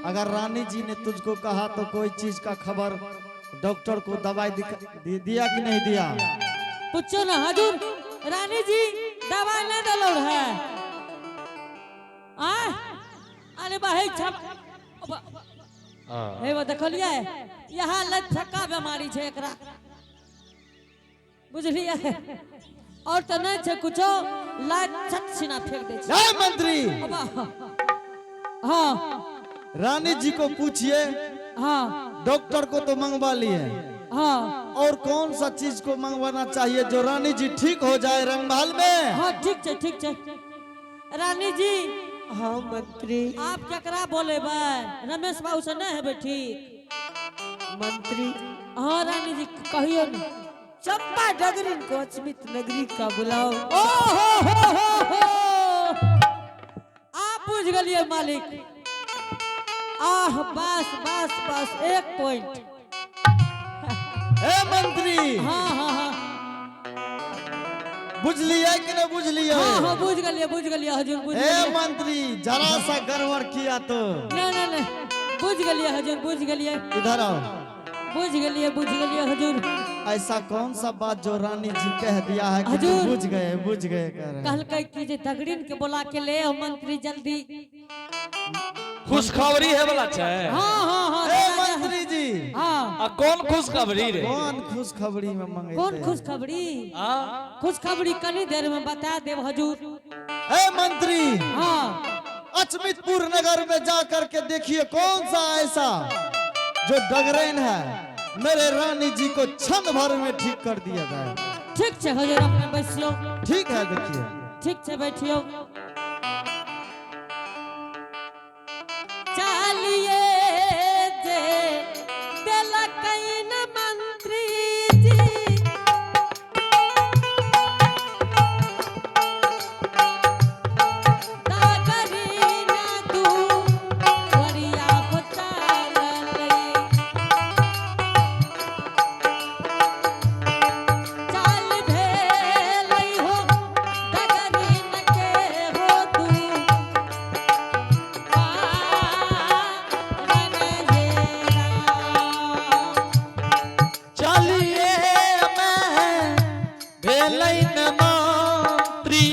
अगर रानी जी ने तुझको कहा तो कोई चीज का खबर डॉक्टर को दवाई दिया कि नहीं दिया? पूछो ना हजूर, रानी जी दवाई नहीं दलो है। आ अरे भाई छप हे वो देखलिए, यहाँ लचका बीमारी छै एकरा, बुझलिए? और तो नहीं छै कुछो, लात छत सीना फेंक दे छै। जय मंत्री। अबा, हाँ। रानी जी को पूछिए। हाँ। डॉक्टर को तो मंगवा लिए। हाँ। और कौन सा चीज को मंगवाना चाहिए जो रानी जी ठीक हो जाए रंगमहल में? हाँ, ठीक छै, ठीक छै। रानी जी। हाँ मंत्री। आप केकरा बोलेबै? रमेश बाबू से नहीं हेबै ठीक? मंत्री। हाँ रानी जी, कहियो ने। चंपा डगरी को अचमित नगरी का बुलाओ। ओ हो हो हो हो, आप बुझ गेलिए मालिक। आह, बस बस बस, एक पॉइंट। ए मंत्री। हाँ हाँ हाँ बुझ लिया कि नहीं बुझ लिया? हाँ हाँ, बुझ गेलिए, बुझ गेलिए हजूर, बुझ ए गेलिए। मंत्री, जरा सा गड़बड़ किया तो नहीं नहीं नहीं, बुझ गेलिए हजूर, बुझ गेलिए। इधर आओ। बुझ गेलिए, बुझ गेलिए हजूर। ऐसा कौन सा बात जो रानी जी कह दिया है कि तुम हजूर। बुझ गए, बुझ गए कह रहे हैं? कहलकै कि जे दगड़िन के बोला के ले आओ मंत्री, जल्दी। खुशखबरी है वाला छै? हाँ हाँ हाँ ए मंत्री जी। हाँ। आ कौन खुशखबरी रे? कौन खुशखबरी में मंगे? कौन खुशखबरी? हाँ। खुशखबरी कनी देर में बता देव हजूर। ए मंत्री। हाँ। अचमितपुर नगर में जा करके देखिए, कौन सा ऐसा जो डगरेन है, मेरे रानी जी को क्षण भर में ठीक कर दिया जाए। ठीक छै हजूर, अपने बैसियो। ठीक है, देखिए। ठीक छै, बैठियो। चलिए जे देलकैन मंत्री जी, दागरी न दू वरिया हो चललै। चाल भेलै हो डगरीन के हो तू पारन ये राम। चलिए मैं भेलै न मंत्री,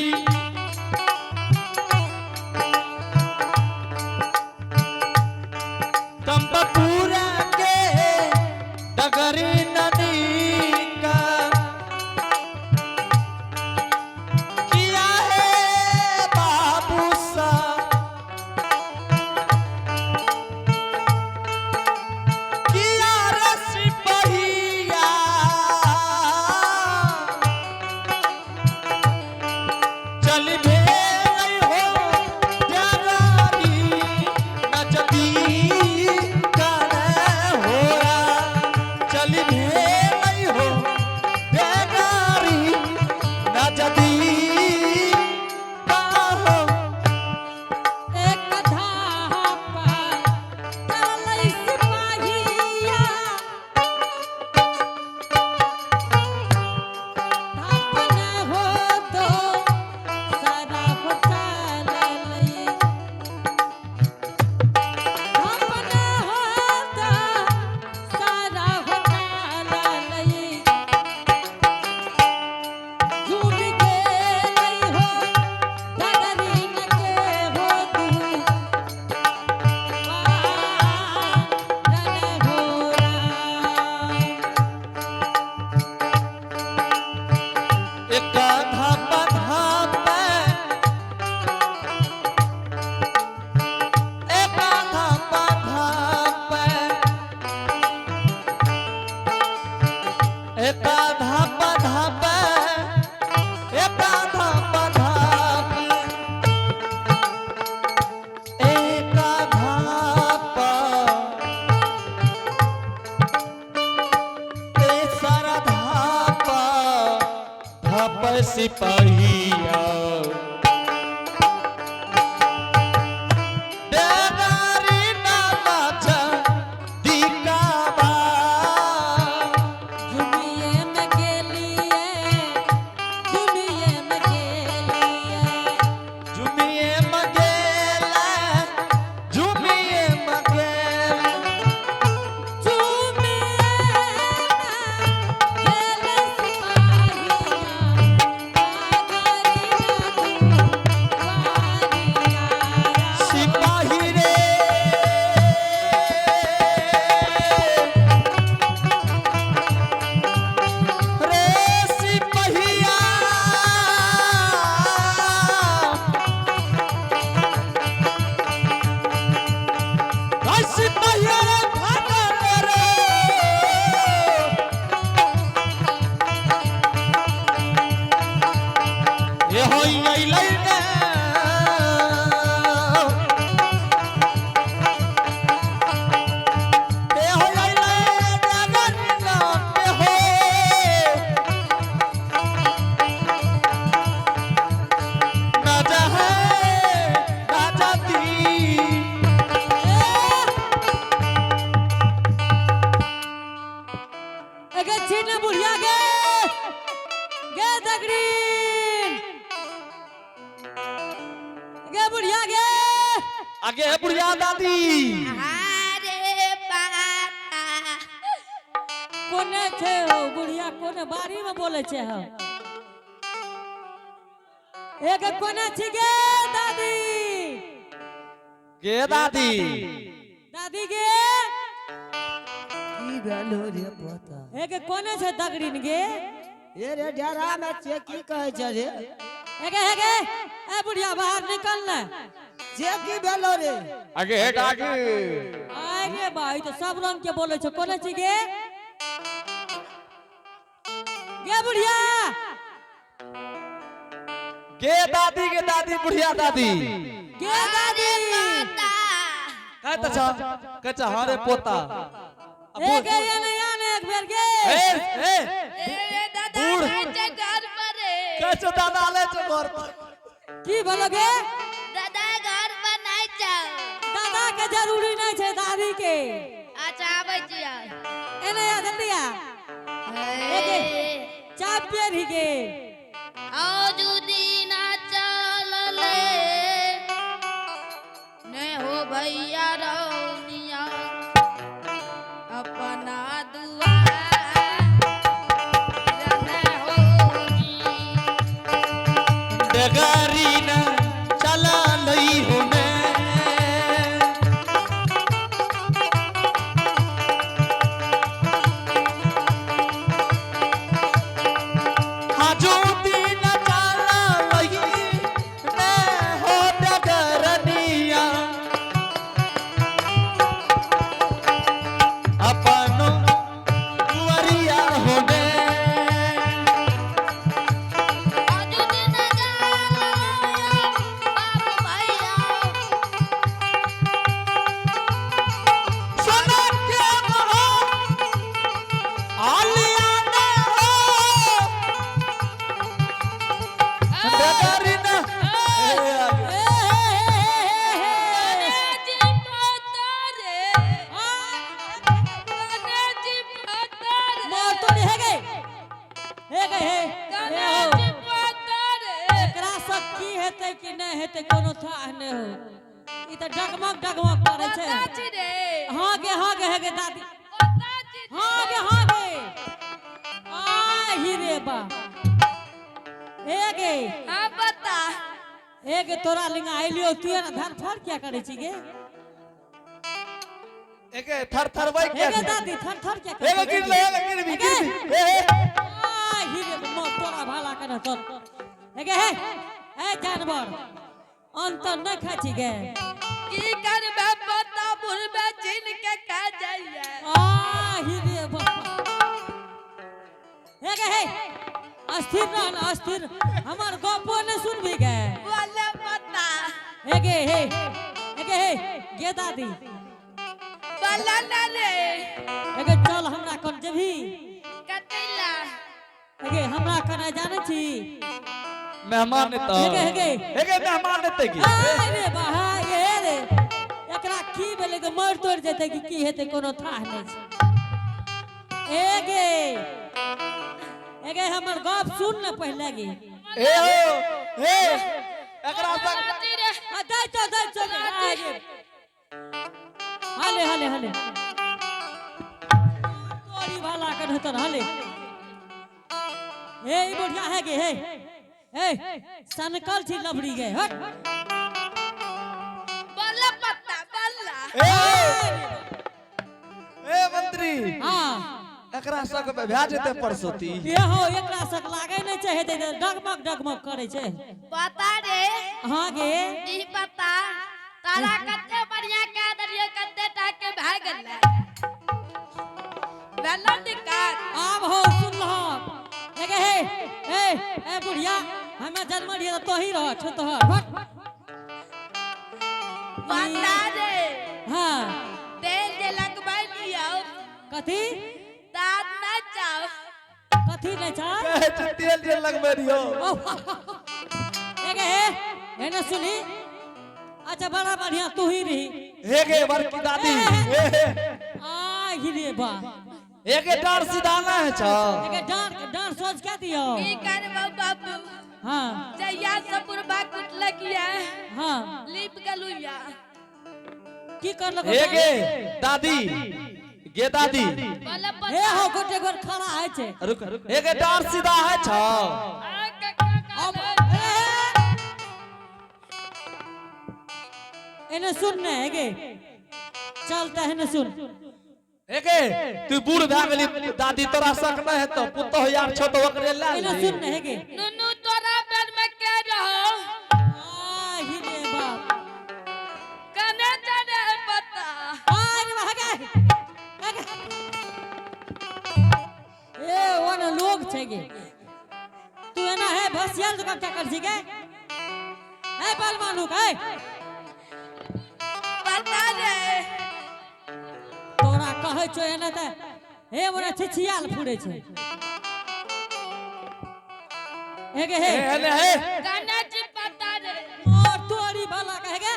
चंपापुरा के डगरी नदी का किया है बाबू सा, किया रस पहिया, चल भेलै हो डगरी नचती करे होरा, चल भेलै हो डगरी नचती कहो। एक धापा चललै सिपाहिया, धापन हो तो सारा हो चललै, धापन हो तो सारा हो चललै। झूम गेलै हो डगरीन के हो तू पारन हो राम। एक धाप धाप, एक धाप धाप, एक धाप धाप, एक धाप धाप, एक धाप तेसर धाप धाप सिपाहिया, डगरी नाच दिकाबा। झुमिए में गेलिए, झुमिए में गेलिए। झुमिए मगेला, झुमिए मगेला। आगे है बुढ़िया दादी। अरे पाता। कोने छै हो बुढ़िया? कोने बाड़ी में बोले छै हो? एक कोने छी गे दादी? गे दादी। दादी गे। की भेलो रे पोता? एक कोने छै दगड़िन गे? ए रे, डेरा में छै। की कहै छै रे? एगे हेगे, ए बुढ़िया, बाहर निकल ने। जे की भेलो रे? आगे है दादी। आय रे भाई, तो सब रंग के बोले छै। कोने छी गे, गे बुढ़िया? गे दादी, गे दादी, बुढ़िया दादी। गे दादी। पाता। कहता छा, कहता हाँ रे पोता। ए गे, ये नहीं आने एक बेर गे। ए ए। ए दादा। बूढ़। नहीं छै घर पर रे। कहता दादा ले छो घर पर। की बोलो गे? दादा घर पर नहीं छौ। दादा के जरूरी नहीं छै, दादी के। अच्छा, आबै छियै। एने आ, जल्दी आ। एगे। चाय पिए रही गे? आजू दीना चलले ने हो भैया रौनिया अपना दुआर ने होगी। डगरी न चला लई होने। हाजू दिन चला लई ने हो डगरनिया अपनो दुआरिया होने। आजू दीना चलले बाबू भैया। सोना के महो आलिया ने हो डगरी न ए आगे। ए, हे, हे, हे, हे, हे। जी पोता रे, गणेश जी पोता रे। मोर तो नहीं है गे, हे गे, हे हे हो। गणेश जी पोता रे। एकरा सब की हेतै कि नहि हेतै, कोनो थाह नहि हो। ई तऽ डगमग डगमग करै छै। पोता छी रे। हाँ गे, हाँ गे, हे गे दादी। पोता छी रे। हाँ गे, हाँ गे। आ ही रे बा, हे गे। हाँ, बता। हे गे, तोरा लिंगा आइलियो, तू एना धर फर किया करै छी गे? एके थर थरबै हे के गे दादी, थर थर किया करै एके छी? गिर ले, एके गिरबी गिरबी, ए ए। आ ही रे, मोर तोरा भाला करे तोर। हे गे, हे ए जानवर, अंतर नहि खाइ छी गे? की करबे पोता, बुढ़बे छीन के खा जाइए। आ ही रे बापा, हे गे हे, अस्थिर रह न, अस्थिर। हमर गपो नहि सुनबी गे? बोले पोता। हे गे हे, हे गे हे, गे दादी। बोले ना रे। हे गे, चल हमरा कन जेबही। कतैला? हे गे, हमरा कन जानै छी? मेहमान एतौ। हे गे, हे गे। एके मेहमान एतै की? आय रे बा, हे रे, एकरा की भेलै तऽ मरि तोड़ि जेतै कि की हेतै, कोनो थाह नहि छै। ए गे, ए गे, हमर गप सुन ने पहिले गे। ए हो, हे, एकरा संग नाची रे। आ दै चो, दै चो गे, आय रे। हाले हाले हाले, तोरी भाला कर हेतन। हाले हे, ई बुढ़िया है गे, हे हे, सनकल छी लबड़ी गे, हट। बोले पत्ता बोला। ए ए मंत्री। हाँ। एकरा संग भए जेतै परसोती। ये हो, एकरा सक लागे नहि छै हेतै तऽ डगमग डगमग करै छै। पता रे। हाँ गे। ई पता, तारा कते बढ़िया कह देलियो, कते टाके भए गेलै, भेलो निकाल। आब हो सुनलहक? हे गे हे, ए ए बुढ़िया, हमे जन्म रहियै तऽ तोही रह छौ तोहर, हट। पता रे। हाँ। तेल जे लगबै लियौ। कथी? दाँत नहि चाउ। कथी नहि छै? कहै छै तेल जे लगबै रहियो। हे गे हे, एने सुनी। अच्छा, बड़ा बढ़िया तू ही रही। हे गे बड़की दादी, हे हे। आ ही रे बा। हे गे, डार सीधा ना है छौ। हे गे, डांर डांर सोच के दियो। की करबौ बाबू? हाँ। जहिया से बुढ़बा कुटलक या, हाँ। लिप गेलु या। की करलक हे गे दादी, गे दादी। बोले हे पता। हो, गोटे गोट खड़ा है छे। रुक, हे गे, डार सीधा है छौ? आ कक्का। अब का एने सुन ने, हे गे, चलता है ने, सुन। हे गे, तू बूढ़ भए गेली दादी, तोरा शक नहीं हेतौ? पुतोह यार छौ तऽ ओकरे ला एने ले। सुन ने, हे गे। नुनू, तोरा बेर में के रहो? आ ही रे बाप। कने चढ़े है पता? आ रे बा, हे गे, हे गे। ए ओने लोग छै गे, तू एना है भसियल दुकान क्या कर छी गे? ए पहलवान लोग, ए। पता रे। तोरा कहै छौ एना तऽ हे ओने छिछियाल फुरै छै, हे गे, हे। हे हेले हे। कने छी पता रे? और तोरी भला कहे गे।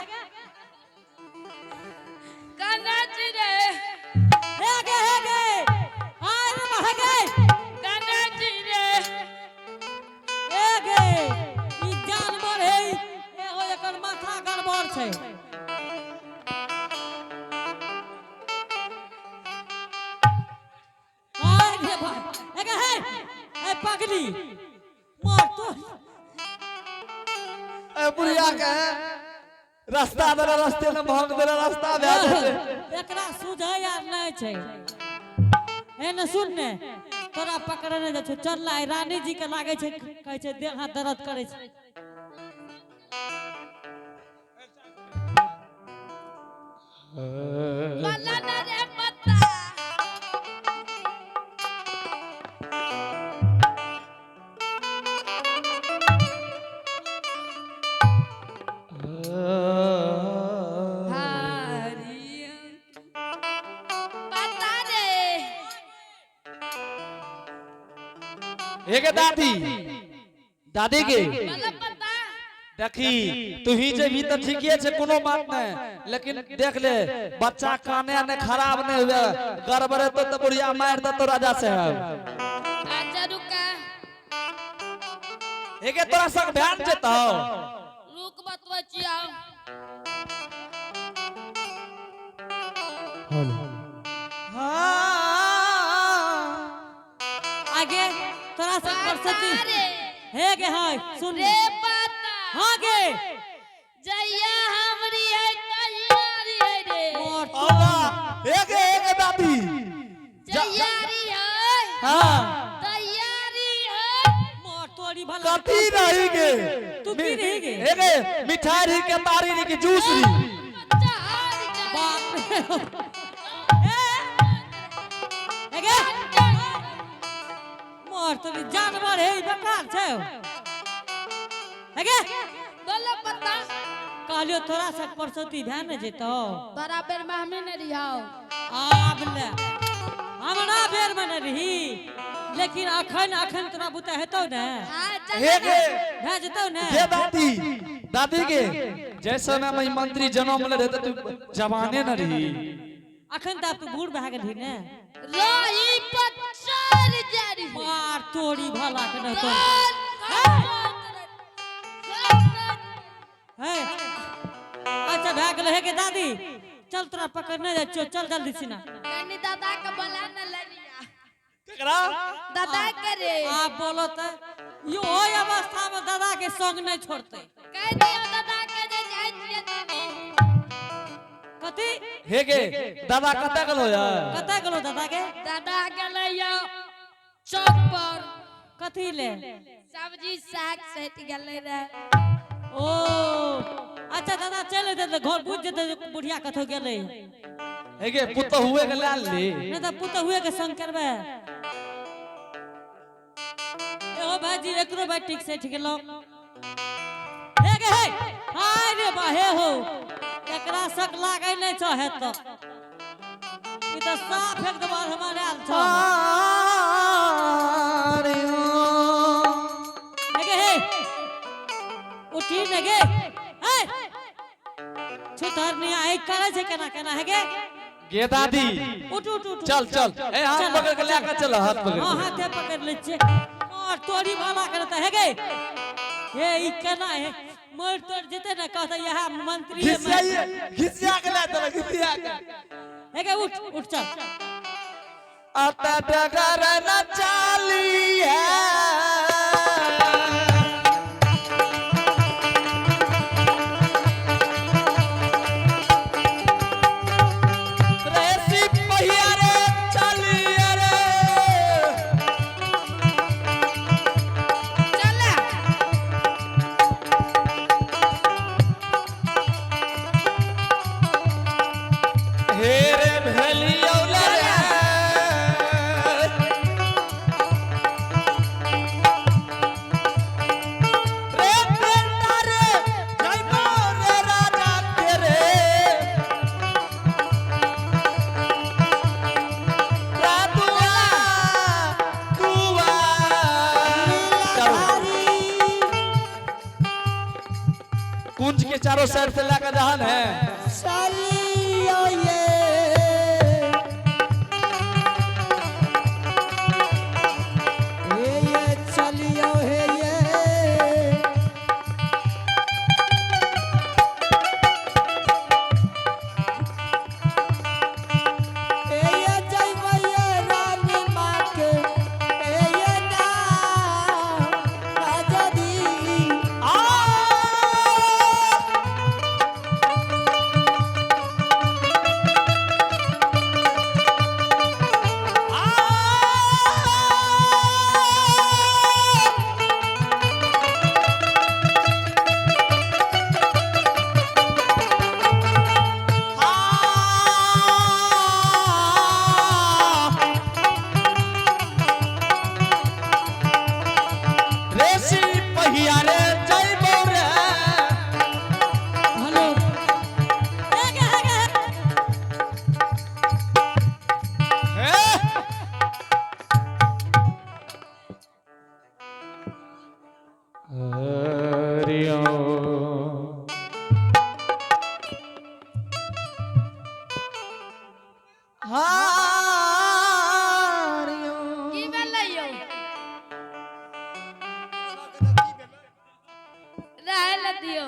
कने छी रे? हे गे, हे गे, आय रे बा, हे गे। कने छी रे? हे गे, ई जानवर है, एगो एकर माथा गड़बड़ छै। आय रे बा, हे गे, हे ए पगली, मार तो। ए बुढ़िया के रास्ता देला, रास्ते में भांग देला, रास्ता भए जेतै। एकरा सुझै आर नहि छै। एने सुन ने, तोरा पकड़ने जाइ छौ, चल ला। रानी जी के लागै छै, कहै छै देह हाथ दर्द करै छै। बोला ना रे पता। हरि पता रे। हे गे दादी, दादी गे। बोला पता। देखी, तू ही जेबही तऽ ठीके छै, कोनो बात नहीं, लेकिन देख ले बच्चा काने ने खराब नहीं हुए, गड़बड़े तो बुढ़िया मार देतो राजा साहब। अच्छा, रुका। हे गे, तोरा संग ध्यान जेतौ? रुक, बतबै छियौ। हाँ। आगे तोरा सब पता परसती रे। हे गे, हाय, सुन। रे पता। हाँ गे। जहिया हमरी है तहिया री है रे। मोर। अब्बा, हे गे, हे गे दादी। जहिया री है हाँ। तहिया री है। मोर तोरी भला। कथी रही गे? तू की रही गे? हे गे, मिठाई रही के तारी रही के जूस रही? बच्चा हार जाए। बाप रे, ए हे गे, मोर तोरी, जानवर है ई, बेकार छै। हे गे। बोलो पता। कहलियो तोरा सब परसौती भए ने जेतौ। तोरा बेर में हमी ने रिहाओ। आब ले, हमरा बेर में नहि रही, लेकिन अखन अखन तोरा बुते हेतौ ने? हाँ, चल। हे गे। भए जेतौ ने? गे दादी, दादी गे, जैसे समय में ई मंत्री जन्म ले रहे तू जवाने न रही। अखन तऽ आब तू बूढ़ भए गेलही ने। रही पचार जारी। मार तोरी भला के नहि तो। हे, अच्छा भए गेलै। हे गे दादी, चल, तोरा पकड़ने जाइ छियौ, चल जल्दी सिना। कनी दादा के बोला न लड़िया। केकरा? दादा के रे। आब बोलो तऽ, यो ओहि अवस्था में दादा के संग नहि छोड़तै। कह दियो दादा के जे जाइ छियै दीदी। कथी? हे गे, दादा कतऽ गेलो यार? कतऽ गेलो दादा के? दादा गेलै यौ चौक पर। कथी ले? सब्जी साग सटि गेलै रहे। ओ अच्छा, दादा चलि एतै तऽ घर बुझि जेतै जे बुढ़िया कतौ गेलै। हे गे, पुतहुए हुए के ला ले। नहि तऽ पुतहुए के संग करबै। एहो भाईजी, एकरो भाई ठीक सठि गेलौ। हे गे, हे, हाय रे बा, हे हो, एकरा शक लागै नहि छौ हेतौ, ई तऽ साफ एकदम हमर आयल छौ। हे गे, हे, उठी ने गे, हे छुतहर नहीं आई करै छै केना केना, हे गे। गे दादी। उठ उठ उठ। चल चल, ए हाथ चल, पकड़ के ले के चल, हाथ पकड़ हाँ। के। हाथे पकड़ लै छियै और तोरी भला करत। हे गे, हे, ई केना हे? मर तोड़ जेते ना कहते यहाँ मंत्री घिसिया घिसिया के ले चल घिसिया के। हे उठ उठ चल। अत डगर न चालिए रे सिपहिया रे चलिए रे। चल। हे रे भेलियौ रे। रे बेटा रे जइबो रे राजा के रे। रातुआ कुआ। चल। कुंज के चारों साइड से लाकर दहन है। चलियो ये हे ये चलियो हे ये हे ये जइबै ये रानी माँ के हे ये ना राजा दी। आ रेसी पहिया रे जइबो रे। हेलो हे गे हे गे हे की भेलै यौ? रहै लए दियौ,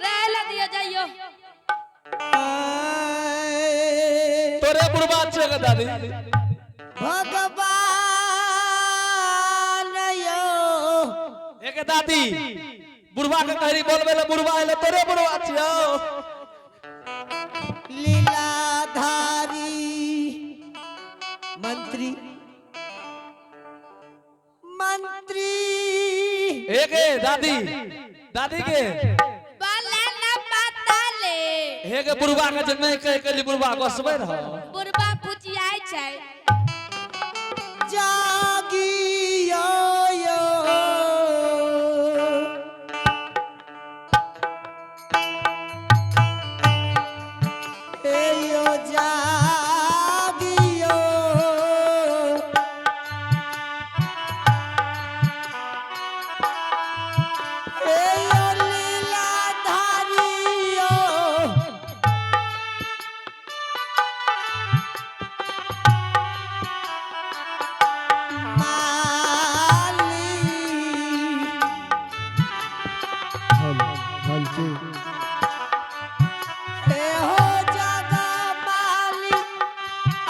रहै लए दियौ, जइयौ। तोरे बुढ़बा छे गे दादी। भगवान यो एक दादी बुढ़बा के कहरी बोलबे ले बुढ़बा एले तोरे बुढ़बा छियौ। लीलाधारी मंत्री मंत्री एक दादी दादी के बोले न पता ले। हे के बुढ़बा के जे नहीं कह के बुढ़बा गोसबै रह। बुढ़बा फुचियाइ छै। जागियो यो हे यो जागियो हे यो लीलाधारियो। माली हे हो जगा माली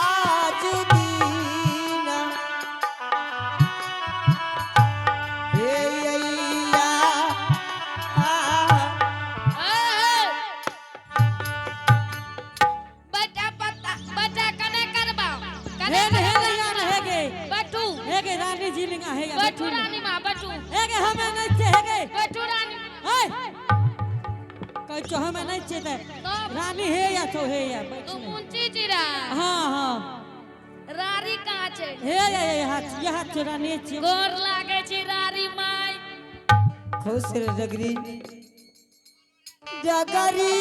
आज दीना हे अय्या। बटा पता बटा कने करबा कने हे गे हे गे यार हे गे। बटू हे गे रानी जी लिंगा हे गे बटू रानी माँ बटू। हे गे हमें नहीं छे हे गे। बटू रानी। हे कहै छो हमें नहीं छे ते रानी हे या छो हे या बैठ तू ने। ऊंची चिरा। हाँ हाँ। रारी कहाँ छै? हे या या हाथ ये हाथ छो रानी छी। गोर लागे छै रारी माय। खुश रह जगरी जगरी।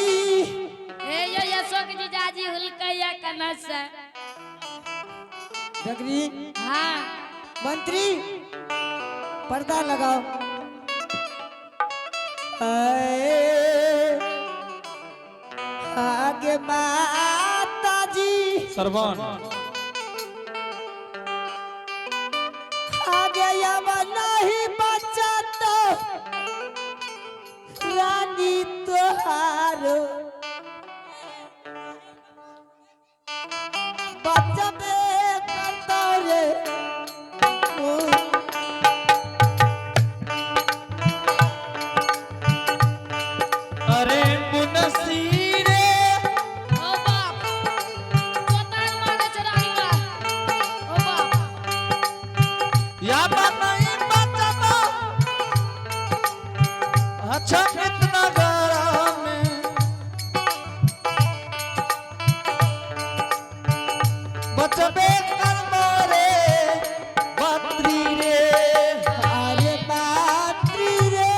हे यो यशोक जीजाजी हुलकैया कना से। जगरी। हाँ। मंत्री पर्दा लगाओ। आए, आगे माता जी। सरवन आगे अब नहीं बचत। बचबे करबो रे मातृ रे। अरे मातृ रे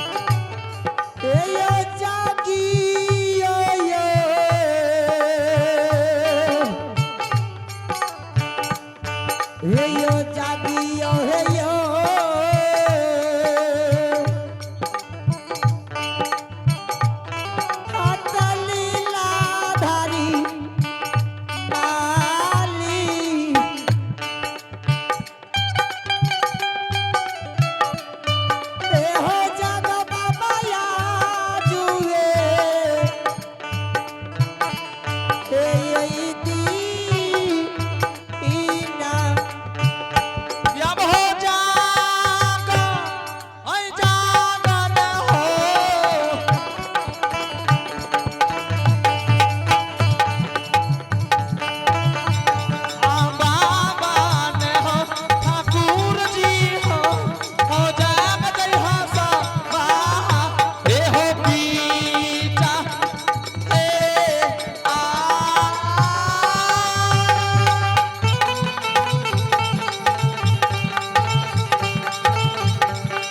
ए यो जागियो यो हे यो जागियो हे यो लीला धारी माली ए हो जाग बाबा या जुए ए ये दी ना अब हो जाग ऐ जागन हो। आ बाबा ने हो ठाकुर जी हो जाग जय हो सबा हे हो पीचा ए आ।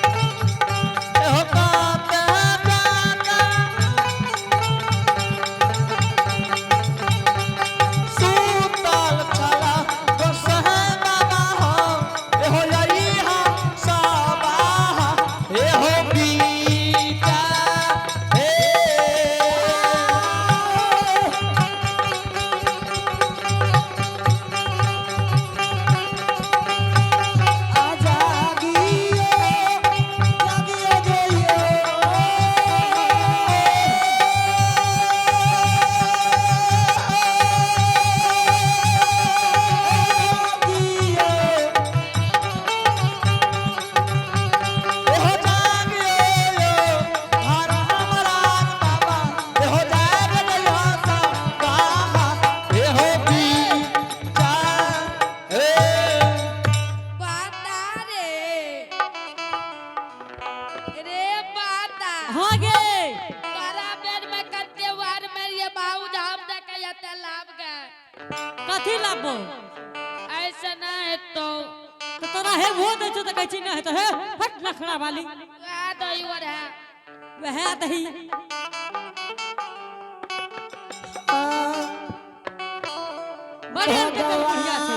हो कात जागा सूतल छला गोसहे बाबा हो ए हो यही हो सबा ए हो बीता ए। आ जागियो जागियो जइयो जागियो ए हो जागियो यो हर हमरान बाबा ए हो जाग जय हो सबा ए हो बीता ए। बाता रे रे बाता। हाँ गे। तारा बेर में कते वार में ये बाऊ धाम देखे यते लाभ गए। कथी लाबो? ऐसे ना है तो। तो तोरा हे वो दै छौ तऽ कहै छी नहि हेतौ। हे हट नखरा वाली। वह दही और है। वएह दही। बढ़िया के बढ़िया छै।